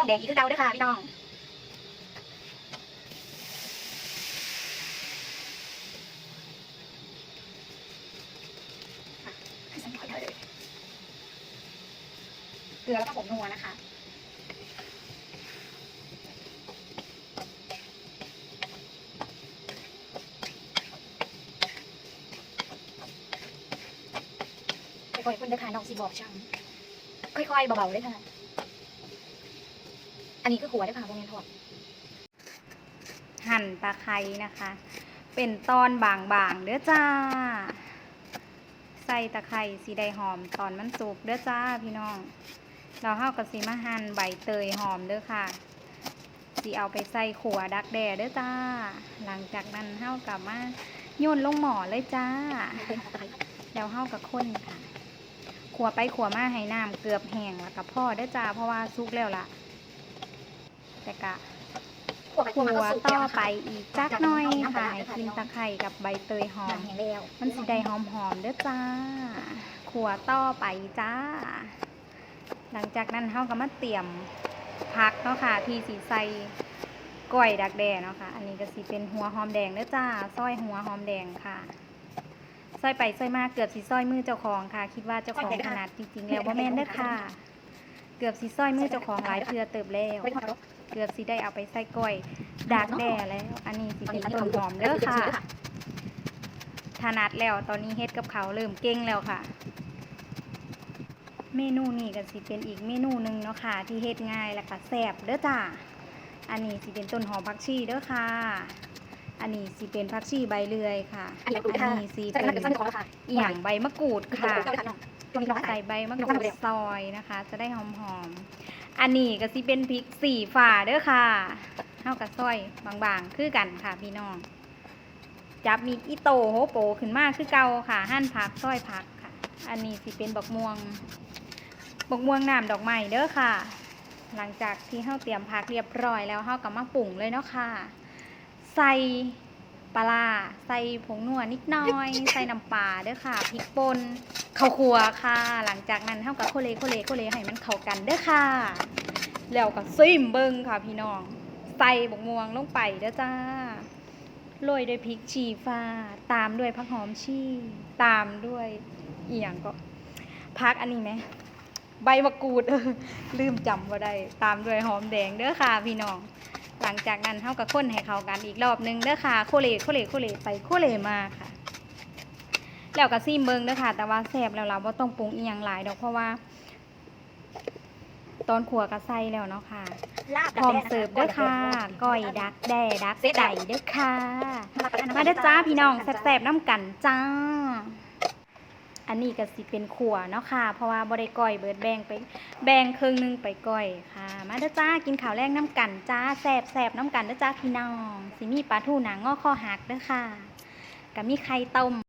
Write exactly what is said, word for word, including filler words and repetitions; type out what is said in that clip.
แดงอีกคือเก่าเด้อค่ะพี่น้อง เกลือแล้วก็ผงนัวนะคะ ค่อยๆคนเด้อค่ะ น้องสิบอกช่าง ค่อยๆเบาๆเลยค่ะ อันนี้คือขั่วเด้อค่ะ บ่แม่นทอด หั่นตะไคร้นะคะ เป็นตอนบางๆเด้อจ้า ใส่ตะไคร้สิได้หอมตอนมันสุกเด้อจ้าพี่น้อง แล้วเฮาก็สิมาหั่นใบเตยหอมเด้อค่ะ สิเอาไปใส่ขั่วดักแด้เด้อจ้า หลังจากนั้นเฮาก็มาโยนลงหม้อเลยจ้า แล้วเฮาก็คนค่ะ ขั่วไปขั่วมาให้น้ำเกือบแห้งแล้วก็พอเด้อจ้า เพราะว่าสุกแล้วล่ะ แต่กะ ขั่วต่อไปอีกจักหน่อยค่ะ ให้กลิ่นตะไคร้กับใบเตยหอม มันสิได้หอมๆเด้อจ้า ขั่วต่อไปจ้า หลังจากนั้นเฮาก็มาเตรียมผักเนาะค่ะ ที่สิใส่ก้อยดักแด้เนาะค่ะ อันนี้ก็สิเป็นหัวหอมแดงเด้อจ้า ซอยหัวหอมแดงค่ะ ซอยไปซอยมาเกือบสิซอยมือเจ้าของค่ะ คิดว่าเจ้าของถนัด จริงๆแล้วบ่แม่นเด้อค่ะ เกือบสิซอยมือเจ้าของหลายเทื่อเติบแล้ว เกือบสิได้เอาไปใส่ก้อยดักแด้แล้ว อันนี้สิเป็นต้นหอมเด้อค่ะ ถนัดแล้ว ตอนนี้เฮ็ดกับข้าวเริ่มเก่งแล้วค่ะ เมนูนี้ก็สิเป็นอีกเมนูหนึ่งเนาะค่ะ ที่เฮ็ดง่ายแล้วก็แซ่บเด้อจ้า อันนี้สิเป็นต้นหอมผักชีเด้อค่ะ อันนี้สิเป็นผักชีใบเลื่อยค่ะ อันนี้สิเป็นอีหยังใบมะกรูดค่ะ ใส่ใบมะกรูดซอยนะคะ จะได้หอมๆ อันนี้ก็สิเป็นพริกสีฟ้าเด้อค่ะ เฮาก็ซอยบางๆ คือกันค่ะพี่น้อง จับมีดอิโต้โฮโปขึ้นมาคือเก่าค่ะ หั่นผักซอยผักค่ะ อันนี้สิเป็นบักม่วง บักม่วงน้ำดอกไม้เด้อค่ะ หลังจากที่เฮาเตรียมผักเรียบร้อยแล้ว เฮาก็มาปรุงเลยเนาะค่ะ ใส่ปลาร้า ใส่ผงนัวนิดหน่อย ใส่น้ำปลาเด้อค่ะ พริกป่น ข้าวคั่วค่ะ หลังจากนั้นเฮาก็โคเลโคเลโคเลให้มันเข้ากันเด้อค่ะ แล้วก็ซิมเบิ่งค่ะพี่น้อง ใส่บักม่วงลงไปเด้อจ้า โรยด้วยพริกชี้ฟ้า ตามด้วยผักหอมชี้ ตามด้วยอีหยังก็ ผักอันนี้แหม ใบมะกรูด ลืมจำบ่ได้ ตามด้วยหอมแดงเด้อค่ะพี่น้อง หลังจากนั้นเฮาก็คนให้เข้ากันอีกรอบหนึ่งเด้อค่ะ โคเลโคเลโคเลไปโคเลมาค่ะ แล้วก็ซิมเบิ่งเด้อค่ะ แต่ว่าแซ่บแล้วล่ะ บ่ต้องปรุงอีหยังหลายดอก เพราะว่า ตอนขั่วก็ใส่แล้วเนาะค่ะ พร้อมเสิร์ฟเด้อค่ะ ก้อยดักแด้ดักไก่เด้อค่ะ มาเด้อจ้าพี่น้อง แซ่บๆนำกันจ้า อันนี้ก็สิเป็นขั่วเนาะค่ะ เพราะว่าบ่ได้ก้อยเบิด แบ่งไป แบ่งครึ่งหนึ่งไปก้อยค่ะ มาเด้อจ้า กินข้าวแลงนำกันจ้า แซ่บๆนำกันเด้อจ้าพี่น้อง สิมีปลาทูหนังงอคอหักเด้อค่ะ ก็มีไข่ต้ม